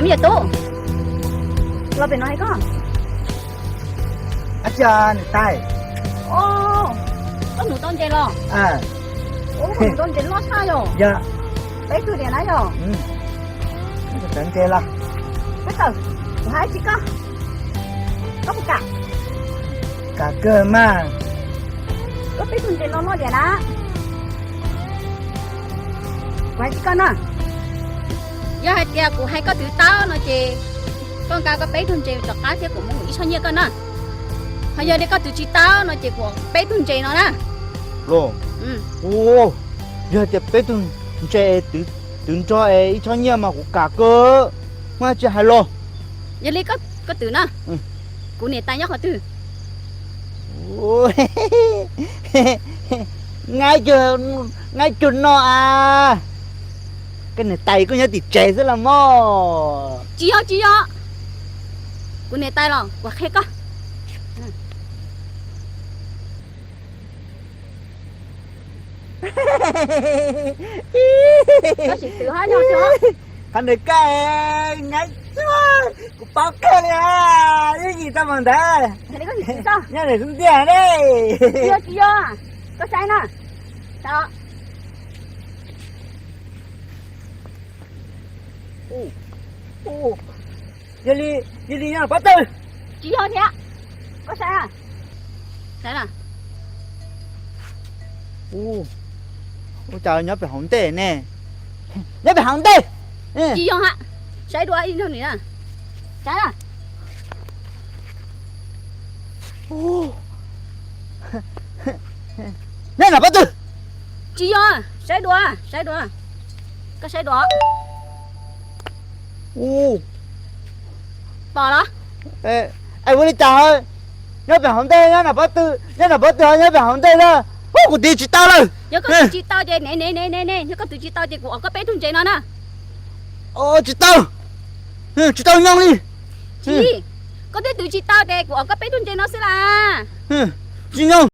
Me nyuam tub, los pem no hais koj. Ab tsi niam tais. Koj mus tau ntses los? Koj mus tau ntses loj tshaj yom. Peb tug diam na yom. Ntses los. Koj tawm, kuv hais tsis koj, koj puas kam? Kam kawg mas. Koj peb tug ntses no loj diam na. Kuv hais tsis koj na, yog hais tias kuv hais koj twv tau no ces koj nqa koj peb tug ntses rov qab thiab kuv muab ib txhiab nyiaj koj na. Ho yog li koj twv tsis tau no ces kuv peb tug ntses no na. Los, yog tias peb tug ntses twv nrog es ib txhiab nyiaj mas kuv kam kawg, muaj tsis hais los. Yog li koj twv na, kuv niam tais nyob qhov twg? Nyob cuag no a. Koj niam tais kuj nyob tim tsev xwb los mog. Tsis yog, tsis yog. Kuv niam tais los kuv qhia koj. Qhov ntawd koj, nyob cuag, kuv paub kawg li, ib yim tau mas ntawd. Nyob ntawm xub ntiag ne. Tsis yog, tsis yog. Koj saib na. Yog li, yog li nyob pob tw. Tsis yog thiab. Koj saib na. Saib na. Ua cas nyob pem hauv ntej ne? Nyob pem hauv ntej. Tsis yog hab. Saib dua ib zaug nim na. Saib na. Nyob nram pob tw. Tsis yog, saib dua, saib dua. Koj saib dua. Pom los? Es ua li cas nyob pem hauv ntej, nyob nram pob tw, nyob nram pob tw ho nyob pem hauv ntej na. Ub, kuv tiv tsis tau lawm. Yog koj tiv tsis tau ces ne ne ne ne ne, yog koj tiv tsis tau ces kuv ua koj peb tug ntses no na. Tsis tau, tsis tau nyob li. Tsis, koj twb tiv tsis tau ces kuv ua koj peb tug ntses no xwb las. Tsis nyob,